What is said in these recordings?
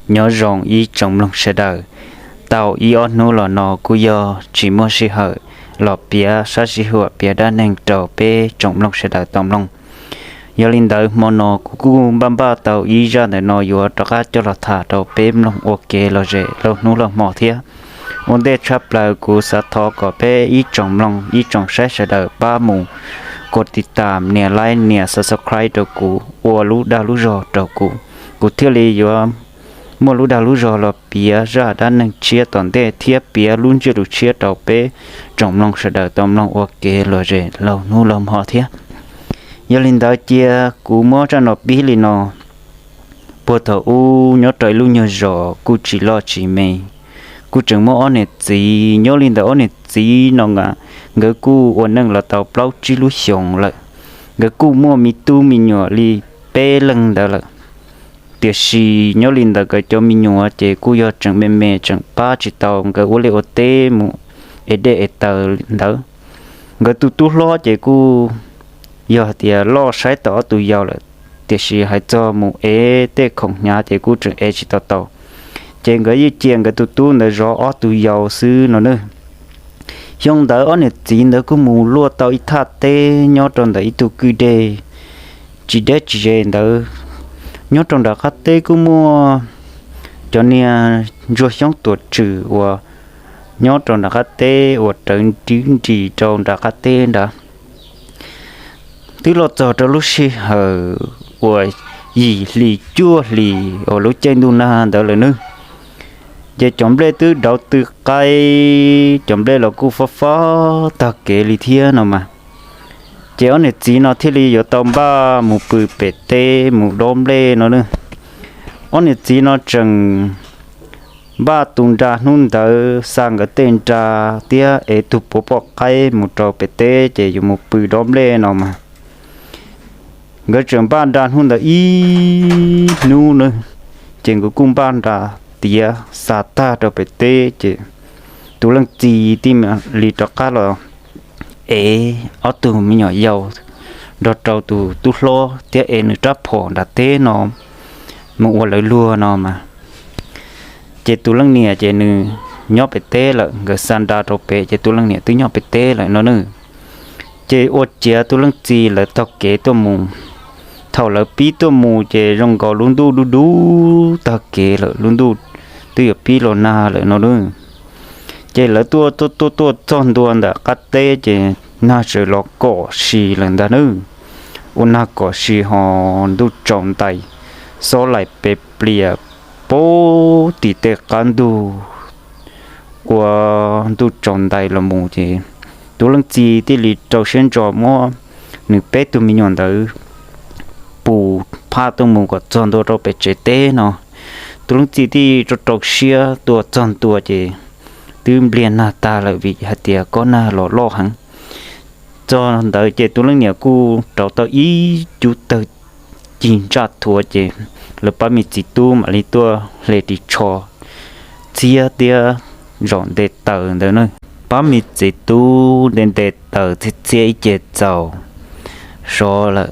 Nyob zoo ib tsoom mloog sawv daws, tau ib ob hnub los no kuj yog tsis muaj sij hawm los piav sab sij huam piav dab neeg rau peb tsoom mloog sawv daws tau mloog. Yog li ntawd hmo no kuv kuj npaj npaj tau ib zaj ntawm no yuav rov qab coj los tham rau peb mloog ua kev lom zem lauj hnub lauj hmo thiab. Ua ntej tshaj plaws kuv xav thov kom peb ib tsoom mloog ib tsoom saib sawv daws pab mus kos tiv tam nias like nias subscribe rau kuv ua lub dag lub zog rau kuv, kuv thiaj li yuav muaj lub dag lub zog los piav zaj dab neeg tshiab tom ntej thiab piav lub ntsiab lus tshiab rau peb tsoom mloog sawv daws tau mloog ua kev lom zem lauj hnub lauj hmo thiab. Yog li ntawd cia kuv muab zaj no pib li no. Puag thaum ub nyob rau ib lub nyuag zos kuj tsis loj tsis me, kuj tseem muaj ob niam txiv. Nyob li ntawd ob niam txiv no nkawd kuj ua neej los tau plaub tsib lub xyoos lawm. Nkawd kuj muaj me tub me nyuam li peb leeg ntawd lawm. Tiam sis nyob li ntawd nkawd cov me nyuam ces kuj yog tseem me me tseem pab tsis tau nkawd ua liaj ua teb mus ev dej ev taws ntawd. Nkawd tus tub hlob ces kuj yog tias loj saib tau ob tug yau lawm, tiam sis hais txog mus ev tej khoom hnyav ces kuj tseem ev tsis tau tau. Ces nkawd yeej cia nkawd tus tub ntawd zov ob tug yau xwb no nawb. Xyoo ntawd ob niam txiv ntawd kuj mus luaj tau ib thaj teb nyob rau ntawm ib tug kwj deg tsis deb tsis ze ntawd. Nyob rau nram qab teb kuj muaj cov niag ntsuag xyoob tuam tswm uas nyob rau nram qab teb uas rawv nrib nris rau nram qab teb nrad. Twb los txog rau lub sij hawm uas yim hlis cuaj hlis uas lub caij ntuj nag ntawd lawm nawb. Ces cov nplej twb dauv tw qaib, cov nplej los kuj fob fob tag kev li thiab no mas. Ces ob niam txiv no thiaj li yuav tau npaj mus pw pem teb mus dob nplej no nawb. Ob niam txiv no tseem npaj tus nra hnub ntawd xa nkawd tej nra thiab ev tug puav poj qaib mus rau pem teb ces yuav mus pw dob nplej no mas. Nkawd tseem npaj nra hnub ntawd ib hnub nawb, ces nkawd kuj npaj nra tiav xa tag rau pem teb ces tus leej txiv thiaj li rov qab los ev ob tug me nyuam yaus nrog rau tus tub hlob thiab ev nws rab phom nram teb no mus ua lawv luag no mas. Ces tus leej niam ces nws nyob pem teb lawm, nkawd xa nra rau pem ces tus leej niam twb nyob pem teb lawm no nawb. Ces ua ciav tus leej txiv lawv taug kev tuaj mus. Thaum lawv pib tuaj mus ces zoo nkaus lub ntuj dub dub tag kev lawm, lub ntuj twb yuav pib los nag lawm no nawb. Ces lawv tuaj tuaj tuaj tuaj txog ntua ntawm qab teb ces nag txawm los kom si lawm ntag nawb. Ua nag kom si ho ntuj tsaus ntais, xob laim pes plias pub tim tej qab ntug. Ua ntuj tsaus ntais los mus ces tus leej txiv thiaj li rau siab ntso muab nws peb tug me nyuam ntawd pus phaj tuaj mus kom txog ntua rau pem tsev teb no. Tus leej txiv thiaj rau rau siab tuaj txog ntua ces twb npliag nag tag lawm vim hais tias kob nag los loj heev. Txog ntawd ces tus leej niam kuj rauv tau ib cub tawg cig ntsaj thuav ces lawv pab me txiv tub mam li tuaj hle ris tsho txhiab thiab zaum nte taws ntawd na. Pab me txiv tub nte nte taws txhiab txhiab ib ce txaus sov lawm,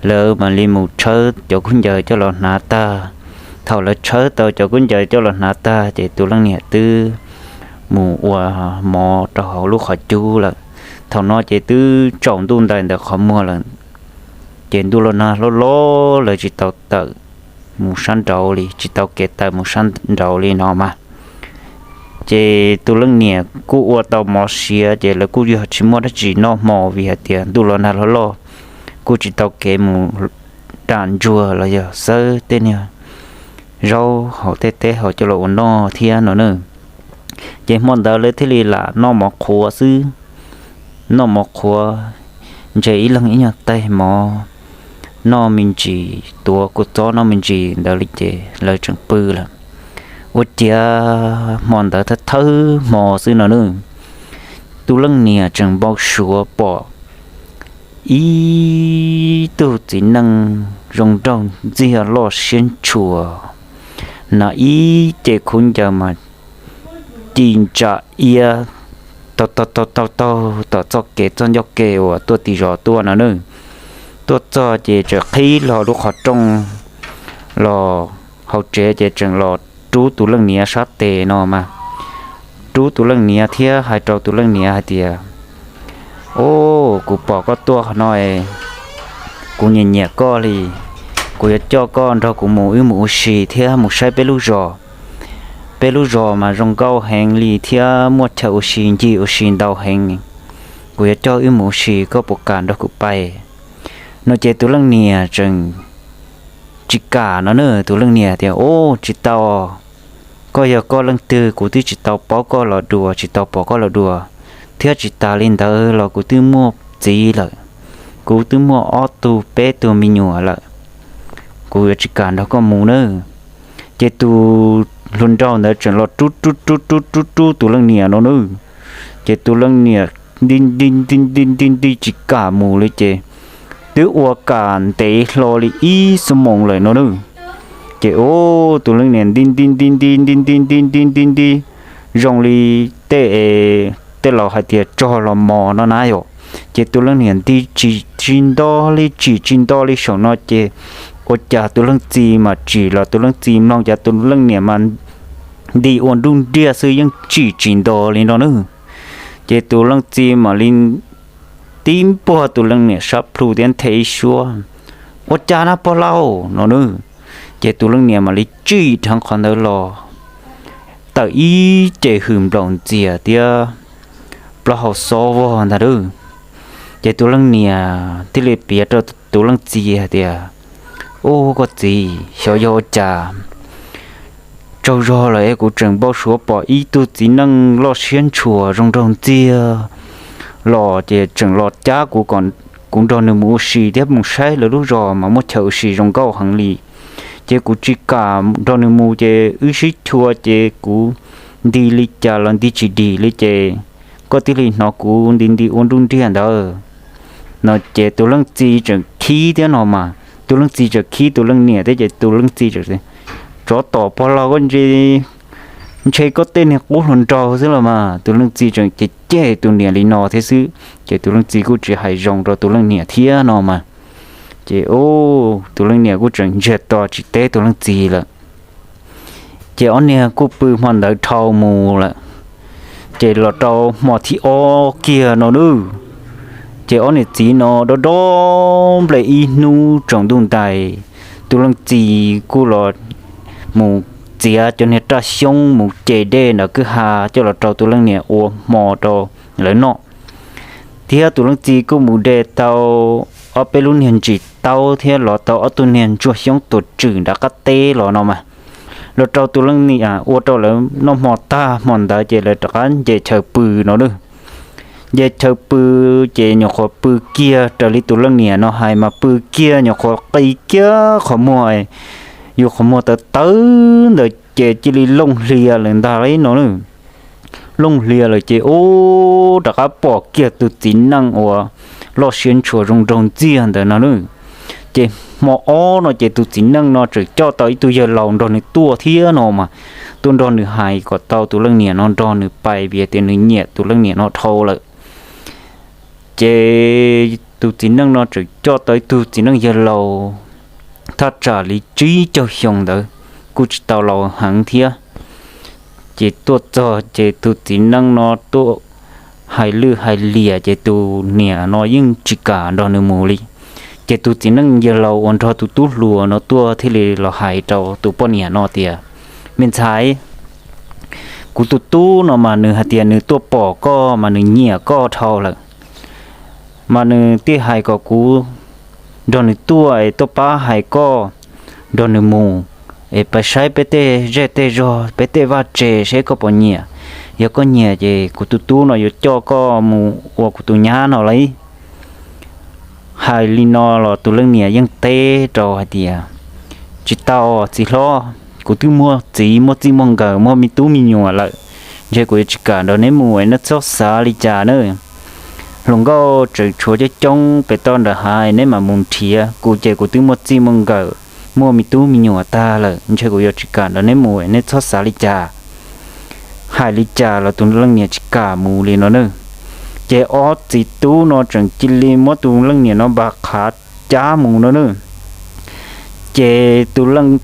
lawv mam li mus tshawb cov khaub ncaws coj los hnav tag. Thaum lawv tshawb tau cov khaub ncaws coj los hnav tag ces tus leej niam twb mus ua mov rau hauv lub qhov cub lawm. Thaum no ces twb tsaus ntuj ntais ntawm qhov muag lawm, ces ntuj los nag hlob hlob lawv tsis tau tawm mus sab nraud li, tsis tau kev tawm mus sab nraud li no mas. Ces tus leej niam kuj ua tau mov siav ces lawv kuj yog tsis muaj dab tsi noj hmo vim hais tias ntuj los nag hlob loj, kuj tsis tau kev mus dam ntsuag los yog xawb tej niag zaub hauv tej teb hauv coj los ua noj thiab no na. Ces hmo ntawd lawv thiaj li lam noj mov qhuav xwb. Noj mov qhuav, ntshe ib leeg ib nyuag taig mov noj me ntsis, tuav kua txob noj me ntsis ntawd li ces lawv tseem pw lawm. Ua ciav hmo ntawd thawj thawj hmo xwb no na, tus leej niam tseem npau suav pom ib tug txiv neej zoo nraug ntxiag loj siab ntshua, hnav ib ce khaub ncaws mas ci ntsa iab taug taug taug taug tom txoj kev txoj ncauj ke uas tuaj tim zos tuaj no na. Tuaj txog ces tseem qhib hlo lub qhov rooj los hauv tsev ces tseem los rub tus leej niam sab tes no mas, rub tus leej niam thiab hais rau tus leej niam hais tias, Au, kuv pom koj tuaj no, kuv nyiam nyiam koj li. Kuv yuav coj koj nrog kuv mus wb mus ua si thiab mus saib peb lub zos. Peb lub zos mas zoo nkauj heev li thiab muaj chaw ua si ncig ua si ntau heev. Kuv yuav coj wb mus ua si, koj puas kam nrog kuv pais? No ces tus leej niam tseem tsis kam no na. Tus leej niam tias, Au, tsis tau. Koj yog koj leej twg kuv twb tsis tau paub koj los dua, tsis tau pom koj los dua, thiab tsis tas li ntawd los kuv twb muaj txiv lawm. Kuv twb muaj ob tug peb tug me nyuam lawm. Kuv yuav tsis kam nrog koj mus nawb. Ces tus hluas nraug ntawd tseem los rub rub rub rub rub rub tus leej niam no nawb. Ces tus leej niam nti nti nti nti nti nti tsis kam mus li ces twb ua kam ntev hlo li ib xuab moos lawm no nawb. Ces tus leej niam nti nti nti nti nti nti nti nti nti nti zoo li tej, tej laus hais tias tsog los mos no na yom. Ces tus leej niam nti tsis tsis nto li, tsim tsis nto li saum no ces ua cas tus leej txiv mas tsim los tus leej txiv mloog cas tus leej niam mas nti ua nruj nriaj xwb yeej tsim tsis nto li no nawb. Ces tus leej txiv mam li tib npuaj tus leej niam sab plhu thiab nthe ib suab, Ua cas na pog laus? No nawb. Ces tus leej niam mam li tsim dheev qhov ntawd los, tawm ib ce hws nplaum ntxias thiab plaub hau xob vog ntag lauj. Ces tus leej niam thiaj li piav rau tus leej txiv hais tias, Ub, koj txiv, xyov yog ua cas tsaug zog lawm es kuv tseem npau suav pom ib tug txiv neej loj siab ntshua zoo nraug ntxiag los ces tseem los cab kuv kom kuv nrog nws mus ua si thiab mus saib lawv lub zos mas muaj chaw ua si zoo nkauj heev li. Ces kuv tsis kam nrog nws mus ces wb sib chua ces kuv nti li cas los nti tsis dim li ces koj thiaj li hnov kuv nti nti ua nruj nriag ntawd. No ces tus leej txiv tseem khib thiab no mas, tus leej txiv tseem khib tus leej niam thiab ces tus leej txiv tseem, Tsov tom pog laus koj ntshe, ntshe koj tej niag qub hluas nraug xwb los mas. Tus leej txiv tseem cem cem tus niam li no thiab xwb ces tus leej txiv kuj tsis hais zoo rau tus leej niam thiab no mas. Ces tus leej niam kuj tseem ntsiag to tsis teb tus leej txiv lawm. Ces ob niag kuj pw hmo ntawd dhau mus lawm. Ces los rau hmo thib ob kiag no nawb, ces ob niam txiv no dob dob nplej ib hnub tsaus ntuj ntais, tus leej txiv kuj los mus txiav cov niag raj xyoob mus ce dej ntawm kwj ha coj los rau tus leej niam ua hmo rau lawv noj. Thiab tus leej txiv kuj mus de tau ob peb lub niag ntsis taub thiab los tau ob tug niag ntsuag xyoob tuam tswm nram qab teb los no mas, los rau tus leej niam ua rau lawv noj hmo tag hmo ntawd ces lawv rov qab nce chaw pw no nawb. Nce chaw pw ces nyuam qhuav pw kiag raws li tus leej niam no hais mas pw kiag nyuam qhuav qi kiag qhov muag, yus qhov muag tawv tawv ntawd ces cia li looj hlias lawm ntag li no nawb. Looj hlias lawm ces ub rov qab pom kiag tus txiv neej uas loj siab ntshua zoo nraug ntxiag ntawd no nawb. Ces hmo ob no ces tus txiv neej no tseem coj tau ib tug yawg laus nrog nws tuaj thiab no mas, tuaj nrog nws hais kom tau tus leej niam no nrog nws pais vim tias nws nyiam tus leej niam no dhau lawm. Ces tus txiv neej no tseem coj tau ib tug txiv neej yawg laus thaj tsam li tsib caug xyoo ntawd, kuj tsis tau laus heev thiab. Ces tuaj txog ces tus txiv neej no tuaj hais lwj hais liam ces tus niam no yeej tsis kam nrog nws mus li. Ces tus txiv neej yawg laus uas nrog tus tub hluas no tuaj thiaj li los hais rau tus poj niam no tias, Me ntxhais, kuv tus tub no mas nws hais tias nws tuaj pom koj mas nws nyiam koj dhau lawm, mas nws thiaj hais kom kuv nrog nws tuaj es tuaj pab hais koj nrog nws mus es pab saib peb tej zej tej zog peb tej vaj tse seb koj puas nyiam. Yog koj nyiam ces kuv tus tub no yuav coj koj mus ua kuv tus nyab no lauj. Hais li no los tus leej niam yeej teb rau hais tias, Tsis tau, txiv hlob, kuv twb muaj txiv muaj txij muaj nkawm muaj me tub me nyuam lawm, ntshe kuv yuav tsis kam nrog neb mus es neb txhob xav li cas na. Hluas nkauj tseem tshuav coob coob pem toj nram hav, neb mam mus nrhiav, kuv ces kuv twb muaj txij muaj nkawm muaj me tub me nyuam tag lawm, ntshe kuv yuav tsis kam nrog neb mus es neb txhob xav li cas. Hais li cas los tus leej niam tsis kam mus li no na. Ces ob txiv tub no tseem cia li muab tus leej niam no npaj qhav cab mus no na. Ces tus leej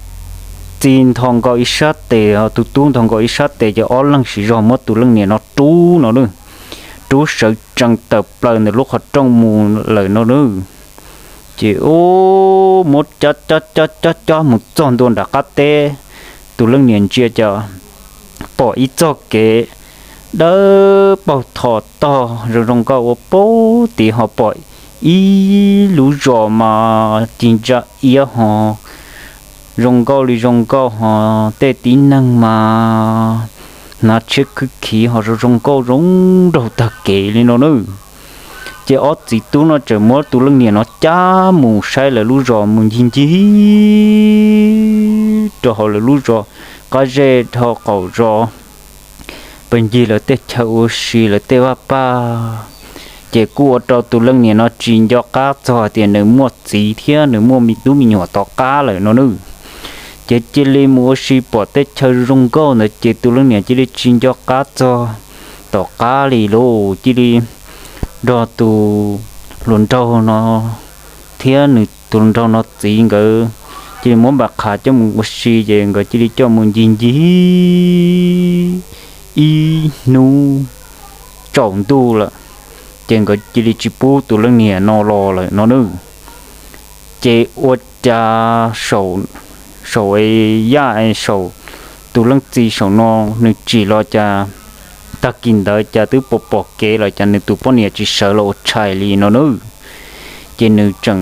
txiv nthos nkaus ib sab tes, tus tub nthos nkaus ib sab tes ces ob leeg siv zog muab tus leej niam no rub no na, rub sawv tsees tawm plaws ntawm lub qhov rooj mus lawm no na. Ces ub, muab cob cob cob cob mus txog ntua nram qab teb, tus leej niam ntsia cas pom ib txoj kev dawb paug tho tog zoo zoo nkauj ua pem tid ho pom ib lub zos mas ci ntsa iab ho zoo nkauj li zoo nkauj ho tej tib neeg mas hnav tshiab khwb khiv ho zoo zoo nkauj zoo nraug tag kev li no na. Ces ob txiv tub no txawm muab tus leej niam no cab mus saib lawv lub zos mus ncig ncig rau hauv lawv lub zos qab zej dhau qaum zos, pes ncig lawv tej chaw ua si lawv tej vaj paj. Ces kuj ua rau tus leej niam no tsis nco qab txog tias nws muaj txiv thiab nws muaj me tub me nyuam tom qab lawm no na. Ces cia li mus ua si pom tej chaw zoo nkauj ntawd ces tus leej niam cia li tsis nco qab txog tom qab li lauj, cia li nrog tus hluas nraug no thiab nws tus hluas nraug no txiv nkawd cia li muab npam qha coj mus ua si ces nkawd cia li coj mus ncig ncig ib hnub tsaus ntuj lawm, ces nkawd cia li tsis pub tus leej niam no los lawm no na. Ces ua cas saum yaj saum tus leej txiv saum no nws tsim los cas tag kis ntawd cas twb pom pom kev lawm cas nws tus poj niam tsis sawv los ua tshais li no na. Ces nws tseem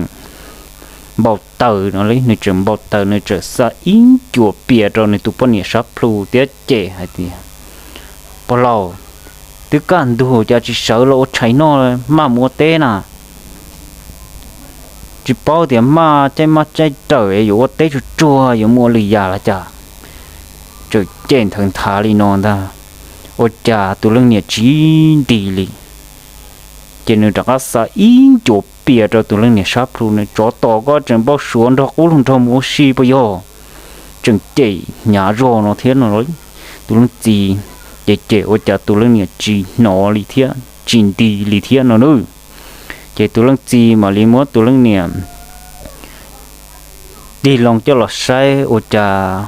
npau taws no li, nws tseem npau taws, nws tseem xa ib ncuav pias rau nws tus poj niam sab plhu thiab cem hais tias, Pog laus, twb kaj ntug cas tsis sawv los ua tshais noj, maj mus ua teb na? Tsis paub tias maj caij maj caij rawm yuav ua teb tsuag tsuag yuav mus ua lwm yam los cas? Tseem cem nthawv nthav li no ntag, ua cas tus leej niam tsis nti li. Ces nws rov qab xa ib ncuav pias rau tus leej niam sab plhu, Nws tsov tom koj tseem npau suav nrog qub hluas nraug mus ua si puas yog? Tseem cem hnyav zog no thiab no. Tus leej txiv ces cem ua cas tus leej niam tsis hnov li thiab tsis nti li thiab no na. Ces tus leej txiv mam li muab tus leej niam tig loo coj los saib ua cas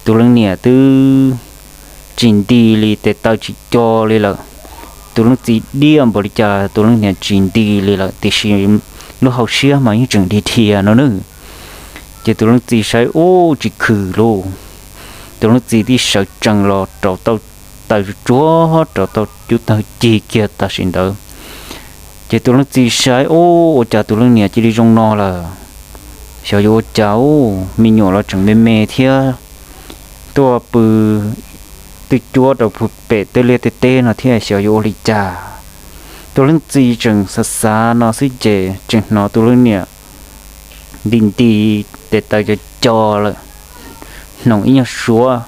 tus leej niam twb tsis nti li, tes taw tsis co li lawm. Tus leej txiv diaj npaum li cas tus leej niam tsis nti li lawm, tiam sis lub hauv siab mas yeej tseem dhia dhia no na. Ces tus leej txiv saib ub tsis khwm lauj, tus leej txiv thiaj sawv tsees los rauv taws tsuag rauv tau cub tawg cig kiag tam sim ntawd. Ces tus leej txiv saib ub ua cas tus leej niam cia li zoo no lawm, xyov yuav ua cas ub, me nyuam los tseem me me thiab, tuaj pw twb cuab rau pem tej liaj tej teb no thiab xyov yuav ua li cas. Tus leej txiv tseem xav xav no xwb ces tseem hnov tus leej niam nti nti, tes taw co co lawm, hnoos ib nyuag suab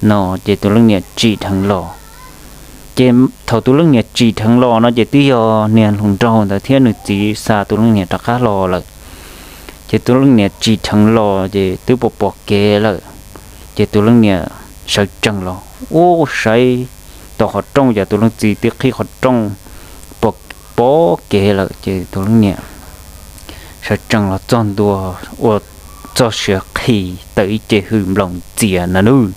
no ces tus leej niam tsim dheev los. Ces thaum tus leej niam tsim dheev los no ces twb yog niag hluas nraug ntawd thiab nws txiv xa tus leej niam rov qab los lawm. Ces tus leej niam tsim dheev los ces twb pom pom kev lawm. Ces tus leej niam sawv tsees los ub saib tom qhov rooj, yog tus leej txiv twb qhib qhov rooj pom pom kev lawm ces tus leej niam sawv tsees los txog ntua ua txoj sia qhi tawm ib ce hws nploos ntxias na nawb.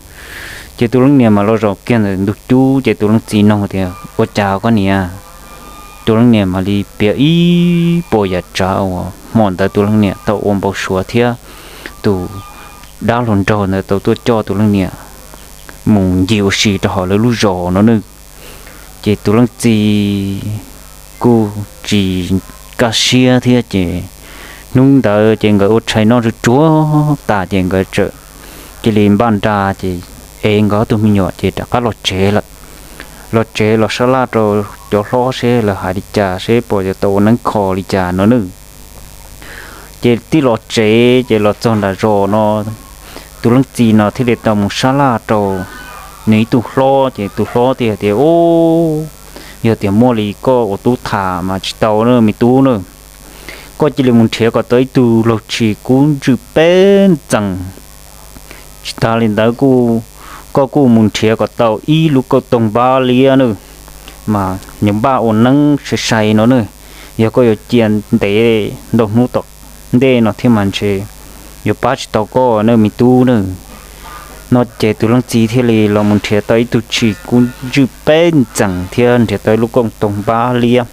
Ces tus leej niam mas los zaum kiag ntawm ntug cub ces tus leej txiv nug tias, Ua cas koj niam? Tus leej niam mam li piav ib puas yam tsav uas hmo ntawd tus leej niam tau ua npau suav thiab tus dab hluas nraug ntawd tau tuaj coj tus leej niam mus ncig ua si rau hauv lawv lub zos no nawb. Ces tus leej txiv kuj tsis kaj siab thiab ces hnub ntawd ces nkawd ua tshais noj tsuag tsuag tas ces nkawd txawm cia li npaj nra ces ev nkawd ob tug me nyuam ces rov qab los tsev lawm. Los tsev los sab laj rau cov hlob seb lawv hais li cas seb puas yuav tau ua neeb kho li cas no nawb. Ces tib los tsev ces los txog nram zos no, tus leej txiv no thiaj li tau mus sab laj rau nws ib tug hlob ces tus hlob thiaj hais tias, Ub, yog tias muaj li koj ua tub tham mas tsis tau na me tub na. Koj cia li mus nrhiav kom tau ib tug laug tshis kub ntswj peb ntxees. Tsis tas li ntawd kuj, koj kuj mus nrhiav kom tau ib lub kauj toog npab liab na, mas nws npaj ua neeb sai sai no na. Yog koj yuav cia ntev ntau hnub tom ntej no thiab mas ntshe yuav pab tsis tau koj ne me tub ne. No ces tus leej txiv thiaj li los mus nrhiav tau ib tug tshis kub ntswj peb ntxees thiab nrhiav tau ib lub kauj toog npab liab.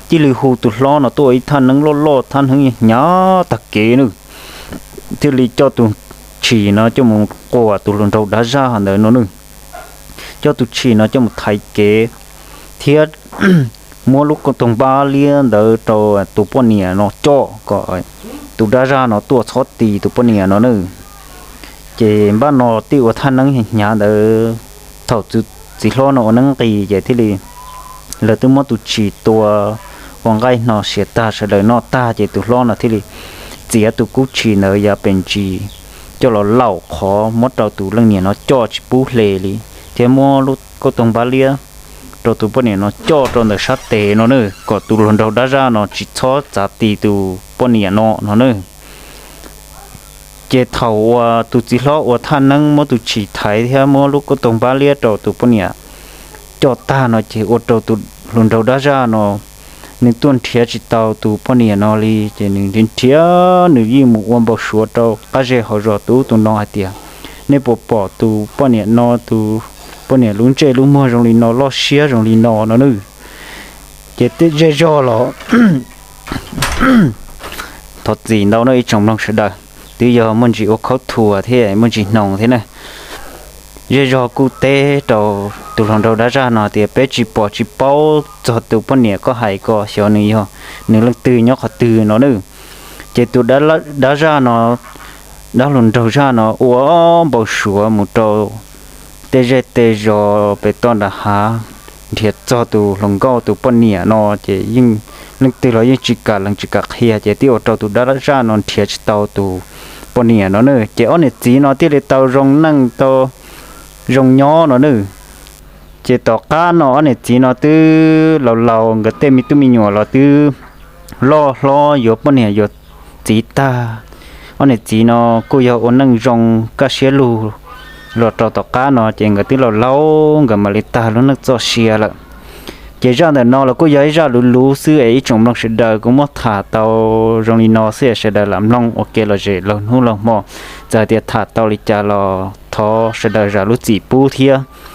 Thiaj li hu tus hlob no tuaj ua ib thaj neeb loj loj, thaj neeb hnyav tag kev ne. Thiaj li coj tus tshis no coj mus quas tus hluas nraug dab zaj ntawd no ne. Coj tus tshis no coj mus thaiv kev thiab muab lub kauj toog npab liab ntawd rau tus poj niam no coj kom tus dab zaj no tuaj txhob ti tus poj niam no ne. Ces npaj no thiaj ua thaj neeb hnyav ntawd. Thaum txiv hlob no ua neeb nqis ces thiaj li lawv twb muab tus tshis tua ua nqaij hno siav tag sawv daws noj tag ces tus hlob no thiaj li txiav tus kub tshis ntawd yav pes ntsis coj los laum qhov muab rau tus leej niam no coj tsis pub hle li, thiab muab lub kauj toog npab liab rau tus poj niam no coj rau ntawm sab tes no ne, kom tus hluas nraug dab zaj no tsis txhob txav ti tus poj niam no no ne. Ces thaum uas tus txiv hlob ua thaj neeb muab tus tshis thaiv thiab muab lub kauj toog npab liab rau tus poj niam coj tag no ces ua rau tus hluas nraug dab zaj no nws tuaj nrhiav tsis tau tus poj niam no li. Ces nws nrhiav nrhiav nws yeej mus ua npau suav rau qab zej hauv zos tus ub tus no hais tias, nej puas pom tus poj niam no, tus poj niam lub ntsej lub muag zoo li no, loj siab zoo li no no ne. Ces tej zej zog los thov txim ntau no ib tsoom mloog sawv daws, twb yog muaj ntsis ua khaub thuas thiab muaj ntsis hnoos thiab ne. Zej zog kuj teb rau tus hluas nraug dab zaj no tias peb tsis pom tsis paub txog tus poj niam koj hais ko xyov nws yog nws leej twg nyob qhov twg no ne. Ces tus dab zaj no, dab hluas nraug zaj no ua npau suav mus rau tej zej tej zos pem toj nram hav nrhiav txog tus hluas nkauj tus poj niam no ces yeej leej twg los yeej tsis kam lees tsis kam qhia ces thiaj ua rau tus dab zaj no nrhiav tsis tau tus poj niam no ne. Ces ob niam txiv no thiaj li tau zoo neej tau zoo nyob no ne. Ces tom qab no ob niam txiv no twb laus laus, nkawd tej me tub me nyuam los twb loj hlob yuav poj niam yuav txiv tag. Ob niam txiv no kuj yog ua neej zoo kaj siab lug los rau tom qab no ces nkawd twb laus laus nkawd mam li tag lub neej txoj sia lawm. Ces zaj ntawm no los kuj yog ib zaj luv luv xwb es ib tsoom mloog sawv daws kuv muab tham tau zoo li no xwb es sawv daws lam mloog ua ke los zem laug hnub laug hmo. Txawm tias tham tau li cas los thov sawv daws zam lub txim pub thiab.